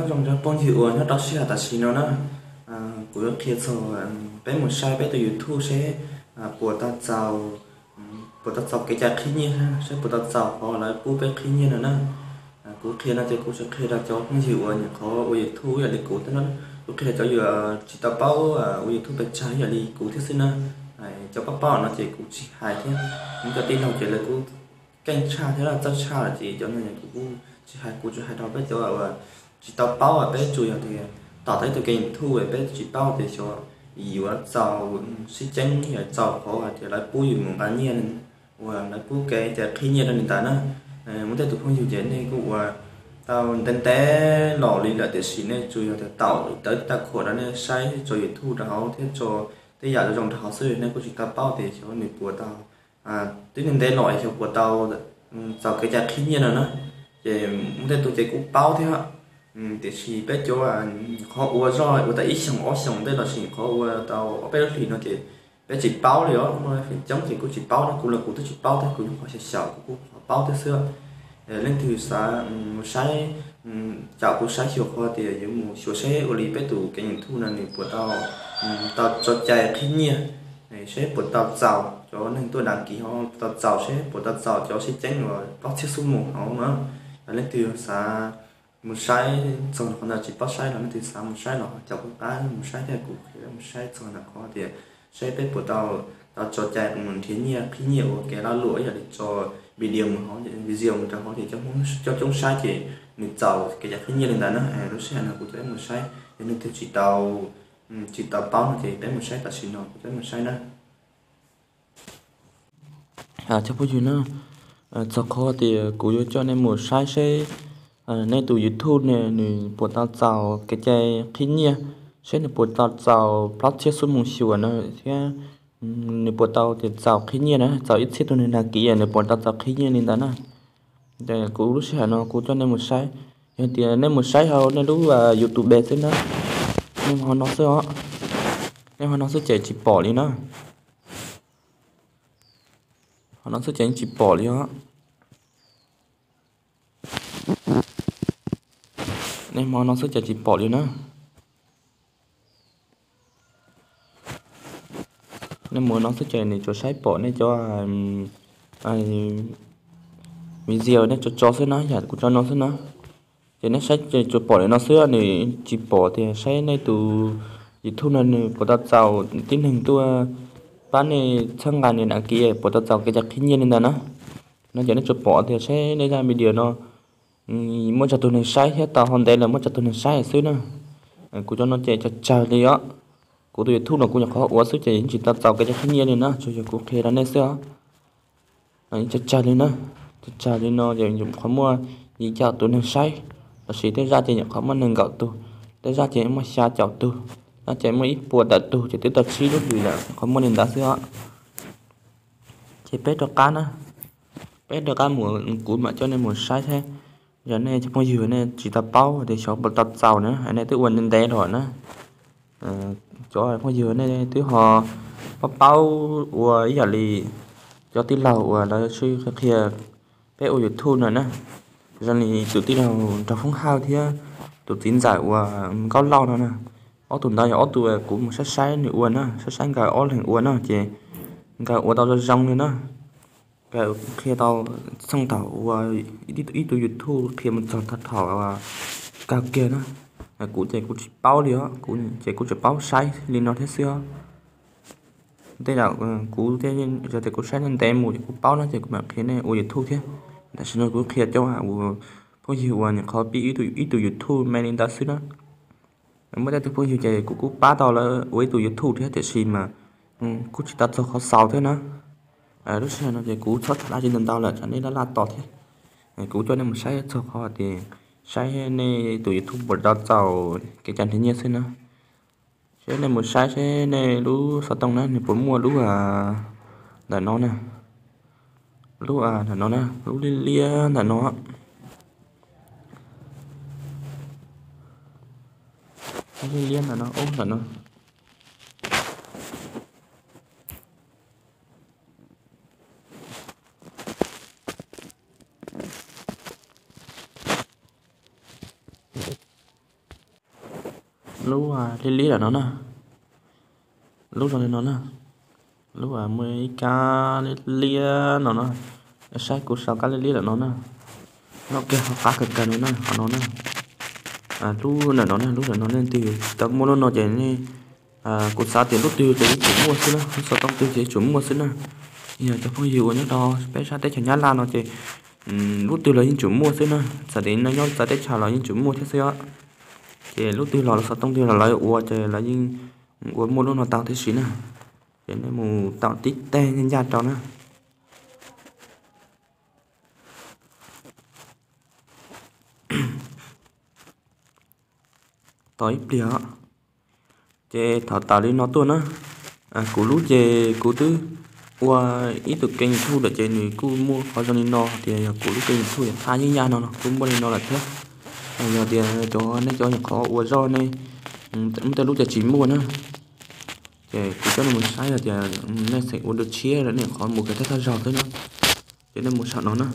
Nyob zoo cov phooj ywg uas nyob rau sij hawm tam sim no na, kuv yuav qhia txog peb mus saib peb tus YouTube seb puas tau txaus, puas tau txaus kev cai qhib nyiaj, seb puas tau txaus qhov lawv pub peb qhib nyiaj no na. Kuv qhia no ces kuv tsuas qhia rau cov phooj ywg uas nyuam qhuav ua YouTube ib yam li kuv thiab na. Kuv qhia rau cov uas tsis tau paub ua YouTube pes tsawg ib yam li kuv thiab xwb na. Cov paub paub no ces kuv tsis hais thiab, muaj cov tij laug ces lawv kuj keej tshaj thiab txawj tshaj lawm ces cov no kuv kuj tsis hais, kuv tsuas hais rau peb cov uas tsis tau paub, peb tsuas yog tias tom tau ib tug kev YouTube peb tsis paub tias xyov yuav txaus sib ceeb, yuav txaus qhov hais tias lawv pub yus mus nqa nyiaj, uas lawv pub kev cai qhib nyiaj rau li ntawd na. Muaj tej tus phooj ywg ces nej kuj ua tau ntev ntev los li lawm tiam sis nej tsuas yog tias tau tau khuam rau nej saib tso YouTube rau hauv thiab tso tej yam zoo zoo rau hauv xwb, nej kuj tsis tau paub tias xyov nws puas tau, twb ntev ntev los xyov puas tau txaus kev cai qhib nyiaj no na. Ces muaj tej tus ces kuj paub thiab, tiam sis peb cov qhov ua zoj ua tau ib xyoos ob xyoos tej los sis qhov ua tau ob peb lub hlis no ces peb tsis paub li os. Muaj feem coob ces kuj tsis paub na, kuv los kuv twb tsis paub thiab, kuv nyuam qhuav xyaum xyaum kuv kuj qhuav paub thiab xwb. Leej twg xav mus saib, caum kuv saib xyuas qhov tias yuav mus xyuas seb ua li peb tus kev YouTube no nws puas tau, tau tso cai qhib nyiaj, seb puas tau txaus cov neeg tuaj đăng ký ho tau txaus, seb puas tau txaus cov sib ceeb uas plaub txhiab xub mus hauv na. Leej twg xav mus saib txog qhov ntawd tsis paub saib los leej twg xav mus saib los caum kuv qab mus saib thiab, kuv qhia mus saib txog ntawm qhov tias seb peb puas tau, tau tso cai mus nrhiav nyiaj qhib nyiaj ua kev lag luam ib yam li tso video mus hauv, video mus rau hauv ces cov Hmoob coob coob saib ces nws txaus kev cai qhib nyiaj li ntawd na. Lub sij hawm no kuv coj peb mus saib, yog leej twg tsis tau, tsis tau paub no ces peb mus saib tam sim no kuv coj peb mus saib na. Cov phooj ywg na, txog qhov tias kuv yuav coj nej mus saib seb nej tus YouTube ne nws puas tau txaus kev cai qhib nyiaj, seb nws puas tau txaus plaub txhiab xub mus xyuas no thiab nws puas tau tias txaus qhib nyiaj na, txaus ib txhiab tus neeg đăng ký nws puas tau txaus qhib nyiaj li ntawd na. Ces kuv lub sij hawm no kuv coj nej mus saib, yog tias nej mus saib hauv nej lub YouTube xwb na, nej mus hauv no xwb os, nej mus hauv no xwb ces tsis pom li na. Hauv no xwb ces yeej tsis pom li os. Nej mus hauv no xwb ces tsis pom li na. Nej mus no xwb ces nws tsuas saib pom nej cov video nej tso tso xwb na, yam kuv tso no xwb na. Ces nej saib ces tsuas pom li no xwb, nws tsis pom tias saib nej tus YouTube no nws puas tau txaus tib neeg tuaj pab nej txhawb nqa nws đăng ký puas tau txaus kev cai qhib nyiaj li ntawd na. No ces nej tsuas pom tias saib nej zaj video no muaj tsawg tus neeg saib thiab tau ho ntev lawm muaj tsawg tus neeg saib xwb na. Kuv cov no ces tsawg tsawg li os. Kuv tus YouTube no kuv nyuam qhuav ua xwb ces yeej tsis tau txaus kev cai qhib nyiaj li na, tsuas yog kuv qhia rau nej xwb os. Yeej tsawg tsawg li na, tsawg tsawg li no ces nyuam qhuav muaj yim caum tus neeg saib, los sis tej zaj ces nyuam qhuav muaj nees nkaum tus, tej zaj ces muaj xya caum tus, zaj ces muaj ib puas tawm tus ces twb tau tsib lub hlis lawm, qhuav muaj li ntawd xwb os. Ces peb rov qab na, peb rov qab mus kuv mam coj nej mus saib thiab. Yog nej cov phooj ywg nej tsis tau paub tias xyov puas tau txaus na, nej twb ua ntev ntev los na. Cov phooj ywg nej twb ho paub paub ua ib yam li cov tij laug uas lawv sib qhia peb ua YouTube no na, zoo li tus tij laug Nraug Foob Hawj thiab tus txiv ntxawm uas Nkauj Lauj no na. Ob tug ntawd yog ob tug kuv mus saib saib nws ua na, saib saib nkawd ob leeg ua na ces nkawd ua tau zoo zoo li na. Nkawd qhia tau txheej thaum uas ib tug YouTube qhia mus txog thaum kawg kiag na. Kuv ces kuv tsis paub li os, kuv ces kuv tsuas paub saib li no thiab xwb os. Tej zaum kuv, yog tias kuv saib ntev ntev mus ces kuv paub no ces kuv mam qhia nej ua YouTube thiab. Tam sim no kuv qhia cov uas phooj ywg uas nyuam qhuav pib ib tug YouTube me li ntawd xwb na. Muaj tej tug phooj ywg ces kuv kuj pab tau lawv ua ib tug YouTube thiab tiam sis mas kuj tsis tau txog qhov xaus thiab na. Lub sij hawm no ces kuv txhob tham dab tsi ntau ntau lawm, tsam nej laj laj tos thiab. Kuv coj nej mus saib txog qhov tias saib nej tus YouTube puas tau txaus kev cai nrhiav nyiaj xwb na. Seb nej mus saib seb nej lub xov tooj na nws puas muaj lub ntawm no na, lub ntawm no na, lub liab liab ntawm no, lub liab liab ntawm no, ub ntawm no. Lub liab liab lawm no na, lub zoo li no na, lub muaj ib kab liab liab no na, saib kuv sau kab liab liab lawm no na. Noj kiag qab kawg kawg no na, qhov no na. Lub ntawm no na, lub ntawm no nej leej twg tsis tau muaj lub no ces nej, kuv xav tias lub twg ces yeej tsum muaj xwb na, lub xov tooj twg ces yeej tsum muaj xwb na. Yog cov phooj ywg uas nyob rau peb sab teb chaws Nyab Laj no ces lub twg los yeej tsum muaj xwb na, txawm tias no nyob txawv teb chaws los yeej tsum muaj thiab xwb os. Ces lub twg los xov tooj twg los lawv ua ces lawv yeej ua muaj lub no tau tib si na. Ces nej mus taum tib teg ncaj ncaj rau na. Tos ib pliag os. Ces thaum tas li no tuaj na, kuv lub ces kuv twb ua ib tug kênh YouTube lawm ces nws kuj muaj qhov zoo li no tias yog kuv lub kênh YouTube yog Thaj Yeeb Yaj no no kuj muaj li no lawm thiab. Yog tias cov nej cov nyuam qhuav ua zog nej muaj tej lub ces tsis muaj na, ces kuv coj nej mus saib yog tias nej xeem ua dua tshiab lawm nej qhov mus kawg thawj thawj zaug xwb na, ces nej mus saum no na.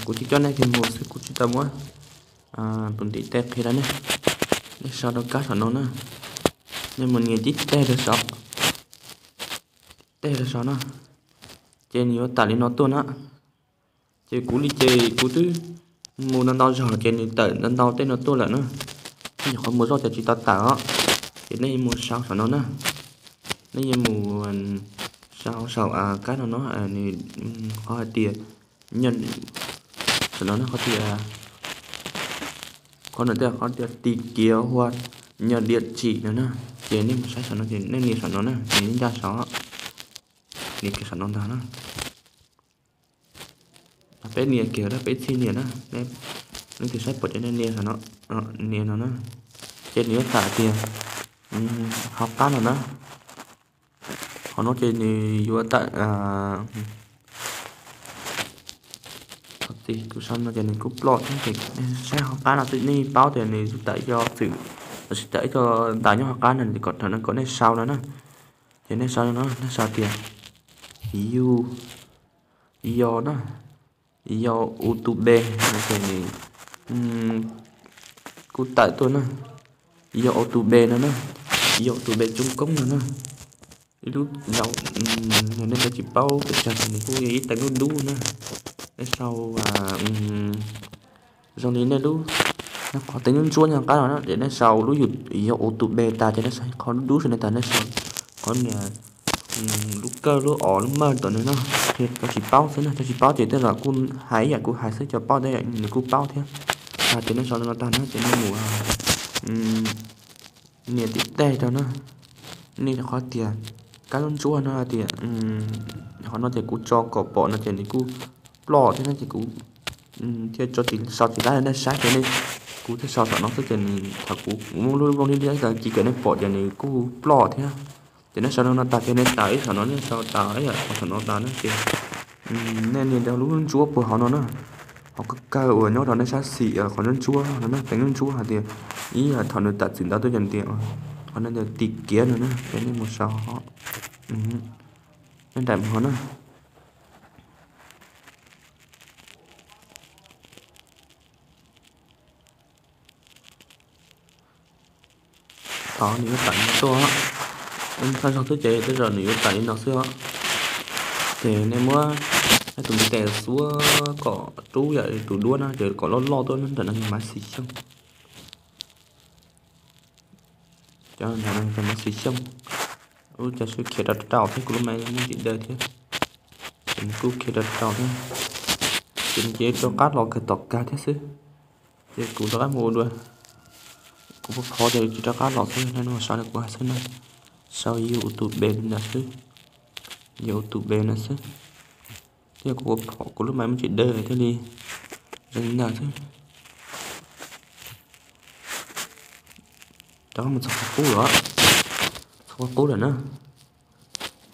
Kuv tsis coj nej kiag mus xwb kuv tsis tau muab tus ntiv tes qhia rau nej. Nej sau rau kab saum no na, nej mus nias tib teg rau saum, tib teg rau saum na, ces nws yuav tawm li no tuaj na. Ces kuv li ces kuv twb mus ntau ntau zaug ces nws tawm ntau ntau tej no tuaj lawm na. Nyuam qhuav mus zoj ces tsis tau tawm os. Ces nej mus sau saum no na, nej yuav mus sau saum kab no no, nws qhov hais tias, saum no qhov tias, qhov no tias qhov tias tìm kiếm hoặc nhận địa chỉ no na. Ces nej mus saib saum no ces nej nias saum no na, nias ncaj saum, nias kiag saum no ntag na. Peb nias kiag, peb txhij nias na, leej twg saib pom ces nej nias saum no, nias no na. Ces nws yuav tawm tias, hauv qab no na, qhov no ces nws yuav tawm, kuv sau no ces nws kuj ploj thiab ces saib hauv qab no xwb nej paub tias nws tawm ib co xwm, lossis tawm ib co ntas nyob hauv qab no kom nej sau no na. Ces nej sau no, nej sau tias, yus, yog na, yog U Tus Pes no ces nws kuj tawm tuaj na, yog U Tus Pes no na, yog U Tus Pes Tsooj Koob no na. Ib lub, yog nej cov tsis paub pes tsawg ces nws kuj yog ib teev lub dub na. Nej sau zoo li nej lub, qhov teev ntsuab ntsuab nyob qab no na, ces nej sau lub yus yog U Tus Pes tas ces nej sau qhov dub dub saum no tas, nej sau qhov nias lub kawj lub os lub mawj tom nws no. Cov tsis paub xwb na, cov tsis paub ces tej zaum kuj hais ib yam kuv hais xwb, cov paub tej nws kuj paub thiab. Ces nej sau li no tag na ces nej mus nias tib teg rau na, nej qhov tias kab lub ntsuab no tias, qhov no ces kuv tso kom pom no ces nws kuj ploj thiab na, ces kuv thiaj tso tsis, sau tsis tau nej saib ces nej, kuv thiaj sau saum no xwb ces nws thaum kuv muab lub voj liab liab ntawd ci kom nej pom ces nws kuj ploj thiab. Ces nej sau li no tas ces nej tawm ib saum no, nej sau tawm ib yam qhov saum no tas na ces nej nias rau lub ntsuab puag hauv no na, hauv kawg kawg uas nyob rau nej sab xis qhov ntsuab ntsuab no na, teev ntsuab ntsuab hais tias ib yam thaum nws tawm txwm ntawd tuaj ces tias, qhov no tias tìm kiếm no na, ces nej mus sau, nej nraim mus hauv na. Tod nws yuav tawm li no tuaj, thawj zaug xwb ces tej zaum nws yuav tawm li no xwb os. Ces nej muab nej tus ntiv tes xuab kom rub yam li tus duab na, ces kom loj loj tuaj na, ntawm no yog Maiv Xis Xyooj. Cov no yog Maiv Xis Xyooj, ub, cas sib khiav rau rau thiab, kuv lub Maiv Xis Xyooj daws thiab, ces nws kuj khiav rau rau thiab, ces nws cia li rov qab los kawg tom kawg thiab xwb. Ces kuv rov qab mus ua dua, kuv phov phov ces tsis rov qab los xwb, nej mus sau li kuv hais xwb na, sau YouTube li ntawd xwb, YouTube no xwb. Thiab kuv phov kuv lub Maiv Xis Xyooj daws thiaj li zoo li ntawd xwb. Rov qab mus txog qhov qub lawm, txog qhov qub lawm na.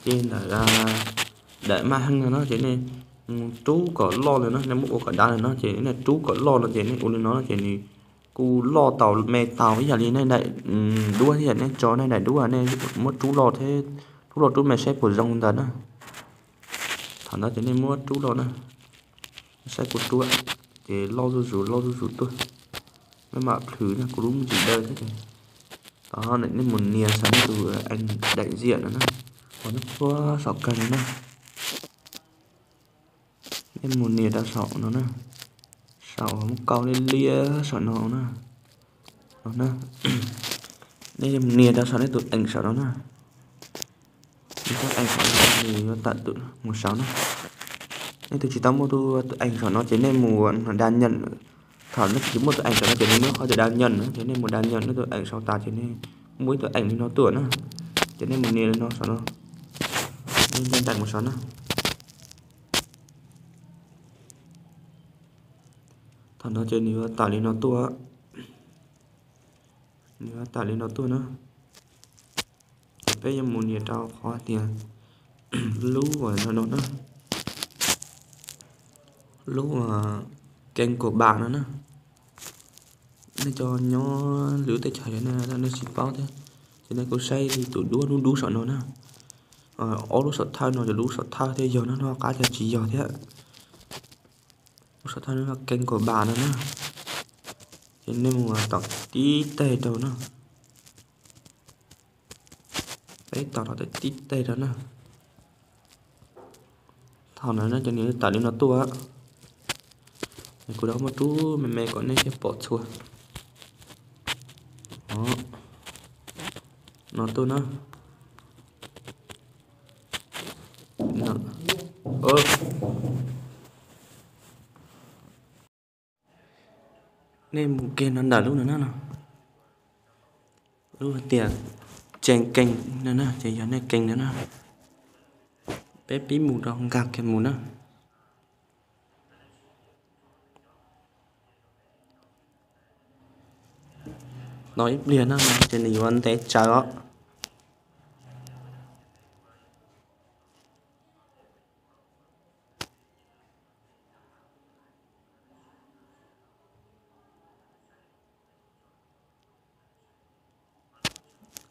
Ces ntawm daim maj heej no na ces nej rub kom loj li na, nej muab ua kom dav li no ces nej rub kom loj no ces nej ua li no ces nws kuj loj tau me tau ib yam li nej daim duab thiab, nej tso nej daim duab nej muab rub loj thiab, rub loj rub me saib puas zoo ntawd na. Thaum ntawd ces nej muab rub loj na, saib puas ruaj, ces loj zuj zus loj zuj zus tuaj. Maj mam plhws na, kuv lub me ntsis dawb thiab ces. Tod nej mus nias saum nej tus ees daim ziam no na, uas nyob puag saum kawg no na. Nej mus nias rau saum no na, saum muaj kauj liab liab saum no na. No na, nej mus nias rau saum nej tus ees saum no na. Nws tus ees saum no nws yuav tawm mus saud na. Nej tus tsis tau muaj tus ees saum no ces nej mus da nyam. Thaum nej tsis muaj tus ees saum no ces nws muaj qhov tias da nyam na, ces nej mus da nyam nej tus ees saud tas ces nej muaj ib tus ees li no tuaj na. Ces nej mus nias li no saum no, nej ncaj nraim mus saud na. Thaum no ces nws yuav tawm li no tuaj, nws yuav tawm li no tuaj na. Ces peb yuav mus nias rau qhov tias lub no no na, lub kênh của bạn no na. Nej cov nyob lwm teb chaws nej tsis paub thiab, ces nej kuj saib li tus duab dub dub saum no na. Ob lub saum thawj no ces lub saum thawj thiaj yog no, lub qab ces tsis yog thiab. Lub saum thawj no kênh của bạn no na. Ces nej mus tom tib teg rau na. Peb tos rau tom tib teg rau na. Thaum no ces nws tawm li no tuaj. Kuv rov muab rub me me kom nej thiaj pom txhua. No tuaj na. Nej mus kiag no ntawm lub no na, lub hais tias tsees kees no na, ces yog nej kees no na. Peb pib mus rau nkag kiag mus na. Tos ib pliag na ces nws yuav ntev tsawv os.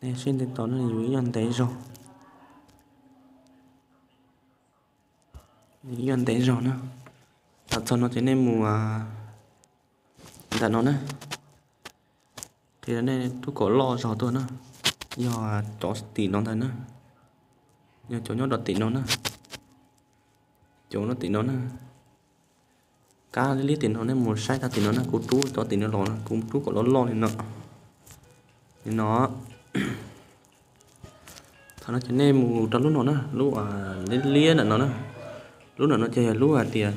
Nej sib ntev tos na, nws yuav ib nyuag ntev zog, ib nyuag ntev zog na. Thaum txog no ces nej mus ntawm no na. Qhia rau nej tub kom loj zog tuaj na, yog cov tim no ntag na, yog cov nyob rau tim no na, cov nyob tim no na. Kab liab liab tim no, nej mus saib tag tim no na, kuv rub cov tim no los na, kuv rub kom loj loj li no, li no. Thaum no ces nej mus rau lub no na, lub liab liab ntawm no na. Lub ntawm no ces yog lub hais tias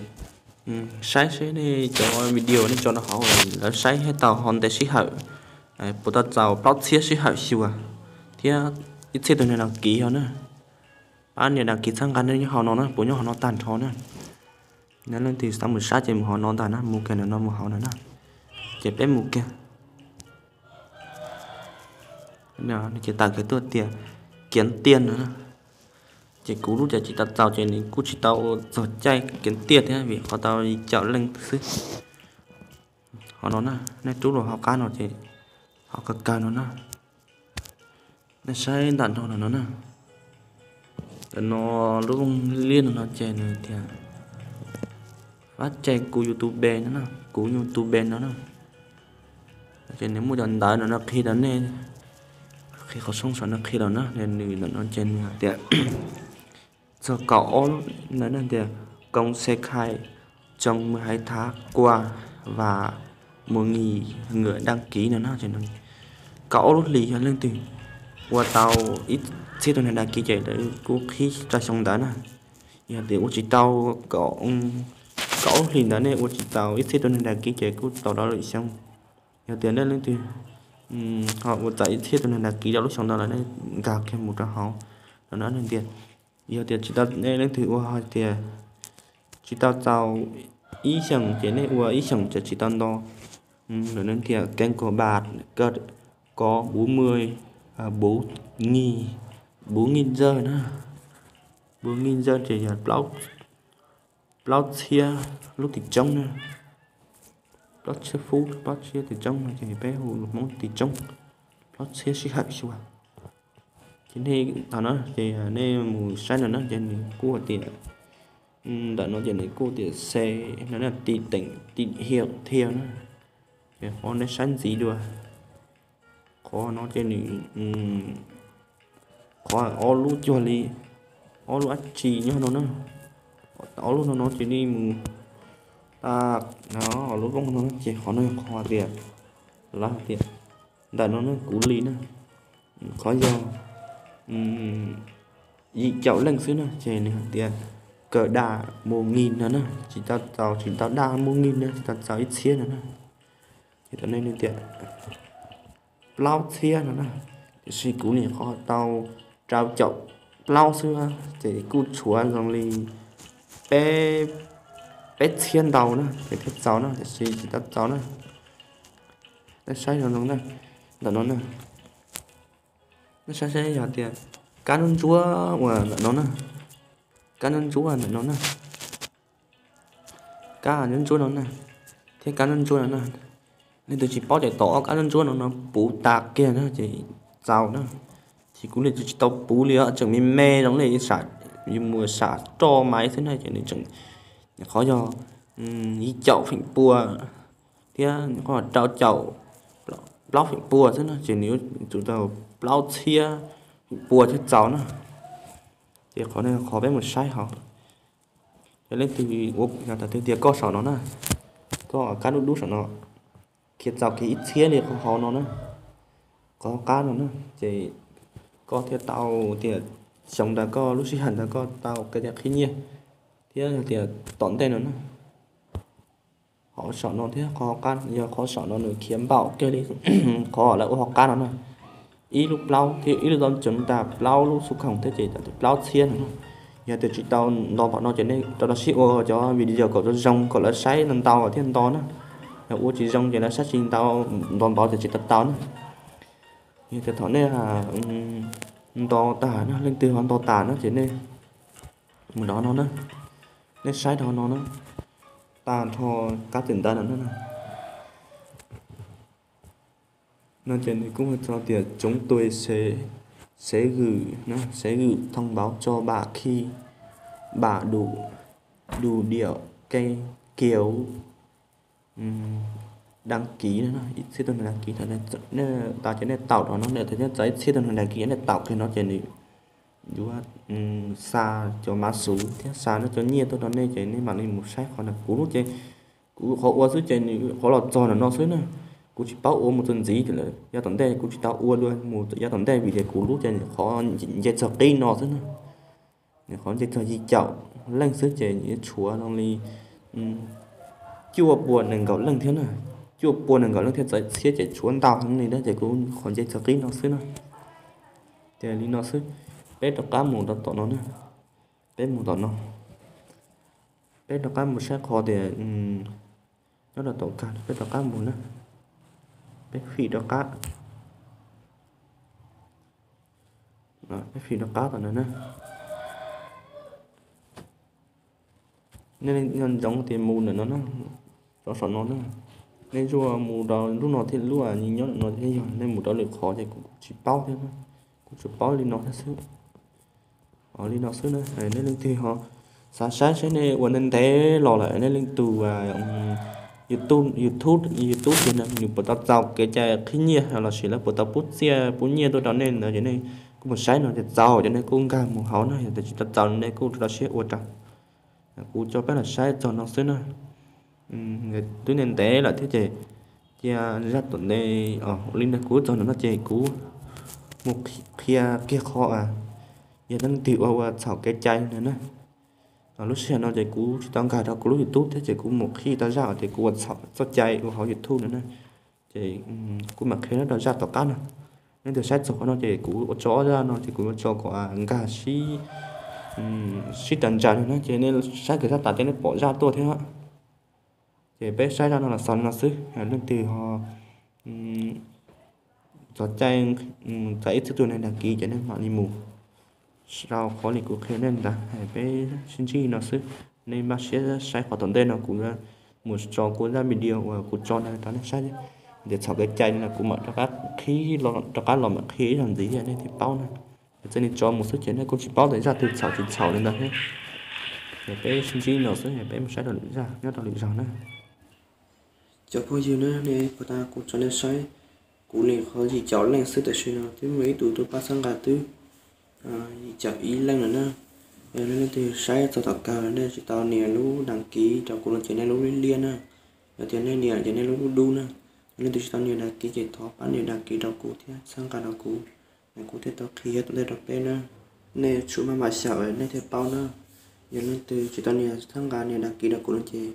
saib seb nej cov video nej tso rau hauv lawv saib thiab tau ho ntev sij hawm, puas tau txaus plaub txhiab sij hawm xyuas thiab ib txhiab tus neeg đăng ký ho na. Pab nias đăng ký txhawb nqa nej nyob hauv no na, puas nyob hauv no tag nrho na. Yog leej twg xav mus saib ces mus hauv no ntag na, mus kiag ntawm no mus hauv ntawm na. Ces peb mus kiag, ces tawm kiag tuaj tias kiếm tiền no na. Ces kuv lub ces tsis tau txaus ces nws kuj tsis tau txog caij kiếm tiền thiab vim qhov tau yim caum leej xwb. Hauv no na, nej rub los hauv qab no ces hauv kawg kawg no na. Nej saib ntawm no no na, ntawm no lub liab no no ces nws tias phát triển kênh YouTube no na, kênh YouTube no na. Ces nws muaj cov ntawv no no qhia rau nej, qhia qhov soob saum no qhia los na, nws ntawm no ces nws hais tias txog kaum ob, nws tias công khai trong mười hai tháng qua và một nghìn người đăng ký no na. Kaum ob lub hlis yog leej twg ua tau ib txhiab tus neeg đăng ký ces lawv kuj qhib rau xyoo ntawd na. Yog tias ua tsis tau kaum ob lub hlis ntawd, nej ua tsis tau ib txhiab tus neeg đăng ký ces kuj tau rau lwm xyoo. Yog tias nej leej twg ho ua txaus ib txhiab tus neeg đăng ký rau lub xyoo ntawd lawm nej nkag kiag mus rau hauv no na, nws tias yog tias tsis tau, nej leej twg ua hais tias tsis tau txaus ib xyoos ces nej ua ib xyoos ces tsis tau nto. Lawm nws tias kênh của bạn có bốn mươi bốn nghìn, bốn nghìn giờ na, bốn nghìn giờ ces yog plaub txhiab lub tid tsoob na, plaub txhiab phút, plaub txhiab tid tsoob no ces peb hu lus Hmoob tid tsoob, plaub txhiab sij hawm xyuas. Ces nej thaum no ces nej mus saib no na ces nws kuj tias, ntawm no ces nws kuj tias xe no na, tìm, tìm hiểu thêm na. Qhov nej saib ntxiv dua, qhov no ces nws, qhov ob lub cuag li, ob lub dab tsi nyob no na. Ob lub no no ces nej mus, a, ob lub rooj no ces qhov no yog qhov tias, lawv hais tias, ntawm no ne kuv li na, qhov yog yim caum leej xwb na ces nws hais tias kawm daj mus ngis no na, tsis tau txaus, tsis tau daj mus ngis no, tsis tau txaus ib txhiab no na. Ces tam no nws tias plaub txhiab no na, tiam sis kuv nim qhov tau rau caum plaub xwb, ces kuj tshuav zoo li peb, peb txhiab ntau na ces thiaj txaus na, tiam sis tsis tau txaus na. Nej saib no, ntawm no na, nej saib saib yog tias kab ntsuab ntsuab uas ntawm no na, kab ntsuab ntsuab ntawm no na, kab ntsuab ntsuab no na, thiab kab ntsuab ntsuab no na, leej twg tsis paub ces tom ob kab ntsuab ntsuab no no puv tas kiag na ces txaus na. Ces kuv li tsis tau puv li os, tseem me me zoo li yus mus sam roj maiv xwb na ces nws tseem, qhov yog ib caum feem pua thiab qhov rau caum plaub feem pua xwb na ces nws yuav tsum tau plaub txhiab feem pua thiaj txaus na. Ces qhov no qhov peb mus saib hauv. Yog leej twg ua, yog tias koj saum no na, koj kab dub dub saum no, khiav txaus kiag ib txhiab li qhov hauv no na, qhov qab no na, ces koj thiaj tau tias xyoo ntawd koj lub sij hawm ntawd koj tau kev cai qhib nyiaj, thiab yog tias tom ntej no na, qhov saum no thiab qhov qab, yog qhov saum no nws khiav npaum kiag li qhov lawv ua hauv qab no na, ib lub plaub thiab ib lub tau tseem tas plaub lub xub khoom thiab ces tau plaub txhiab no na. Yog tias tsis tau nto npaum no ces nej rau rau siab ua cov video kom zoo zoo kom lawv saib ntau ntau thiaj nto na. Yog ua tsis zoo ces lawv saib tsis ntau, nto ntau ces tsis tau tau na. Yog tias thaum nej nto tas na, leej twg ho nto tas na ces nej mus rau no na, nej saib rau no na, tag nrho kab txim ntawv no na. No ces nws kuj txog tias chống tuê, sẽ gửi, sẽ gửi thông báo cho bà khi bà đủ, đủ điều kiện, kiểu đăng ký no, ib txhiab tus neeg đăng ký, nej tau ces nej taum rau no, nej txog ib txhiab tus neeg đăng ký nej taum kiag no ces nws yuav xa cov mã số thiab xa nej cov nyiaj tuaj rau nej ces nej mam li mus saib qhov no. Kuv lub ces kuv qhov ua xwb ces nws qhov los txog ntawm no xwb na. Kuv tsis paub ua mus txog ntxiv lawm, yav tom ntej kuv tsis tau ua dua mus yav tom ntej vim tias kuv lub ces nws qhov nce txog qib no xwb na. Nws qhov nce txog yim caum leej xwb ces nws yuav tshuav zoo li cuaj pua nees nkaum leej thiab na. Cuaj pua nees nkaum leej thiab txawm txhiab ces tshuav ntau heev li na ces kuv qhov nce txog qib no xwb na. Ces li no xwb, peb rov qab mus rau tom no na. Peb mus tom no, peb rov qab mus saib qhov tias nyob rau tom kag, peb rov qab mus na. Peb fim rov qab, peb fim rov qab tom no na. Nej nco ntsoov tias mus ntawm no na, rov saum no na. Nej zuaj mus rau lub no thiab, lub nyob ntawm no thiab, yog nej mus rau lwm qhov ces kuv tsis paub thiab, kuv tsuas paub li no thiab xwb. Li no xwb na, nej leej twg ho xav saib saib nej ua ntev ntev los lawm nej leej twg YouTube, YouTube tiag no nws puas tau txaus kev cai qhib nyiaj lossis lawv puas tau pub txiaj pub nyiaj tuaj rau nej ntawd ces nej kuj mus saib no ces txaus ces nej kuj nkag mus hauv na, yog tias tsis tau txaus nej kuj rau siab ua rau. Kuv coj peb los saib txog no xwb na. Twb ntev ntev lawm thiab ces cia zaj tom ntej ua li ntawd kuv txog no no ces kuv mus qhia kiag qhov yog leej twg ua ua txhaum kev cai no na. Lub sij hawm no ces kuv tsis tau nkag rau kuv lub YouTube thiab ces kuv mus qhib tau zaj tias kuv ua txhaum txoj cai ua hauv YouTube no na. Ces kuv mam qhia rau zaj tom qab no. Leej twg saib txog qhov no ces kuv ua tso ob zaj no ces kuv ua tso kom nkag sib, sib raws nraim no na ces nej saib kiag zaj tas ces nej pom zaj tuaj thiab. Ces peb saib zaj no los xaus li no xwb, leej twg ho txog caij, txog ib txhiab tus neeg đăng ký ces nej mam li mus rau qhov li kuv qhia nej ntawd. Peb sib ntsib no xwb, nej npaj siab saib qhov tom ntej no kuv mus tso kuv zaj video uas kuv tso ntawd rau nej saib. Tias txhaum kev cai no kuv mam rov qab qhib, rov qab los mam qhib ib zaug ntxiv nej thiaj paub na. Ces txij li tso mus xwb ces nej kuj tsis paub tias zaj twg txhaum tsis txhaum li ntawd thiab. Ces peb sib ntsib no xwb, peb mus saib rau lwm zaj nyob rau lwm zaug na. Cov phooj ywg na, nej puas tas kuv tso nej saib, kuv li qhov yim caum leej xwb, tam sim no twb muaj ib tug tuaj pab txhawb nqa twb yim caum ib leej lawm na. Yog leej twg saib txog tom kawg nej tsis tau nias lub đăng ký rau kuv no ces nej lub liab liab na. Yog tias nej nias ces nej lub dub dub na. Yog leej twg tsis tau nias đăng ký ces thov pab nias đăng ký rau kuv thiab txhawb nqa rau kuv, kuv thiaj tau qhia tom ntej rau peb na. Nej tsum maj mam xyaum nej thiaj paub na. Yog leej twg tsis tau nias txhawb nqa nias đăng ký rau kuv no ces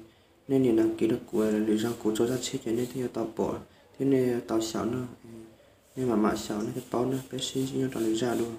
nej nias đăng ký rau kuv, lwm zaus kuv tso zaj tshiab ces nej thiaj yuav tau pom thiab nej tau xyaum na. Nej maj mam xyaum nej thiaj paub na, peb sib ntsib nyob rau lwm zaj dua.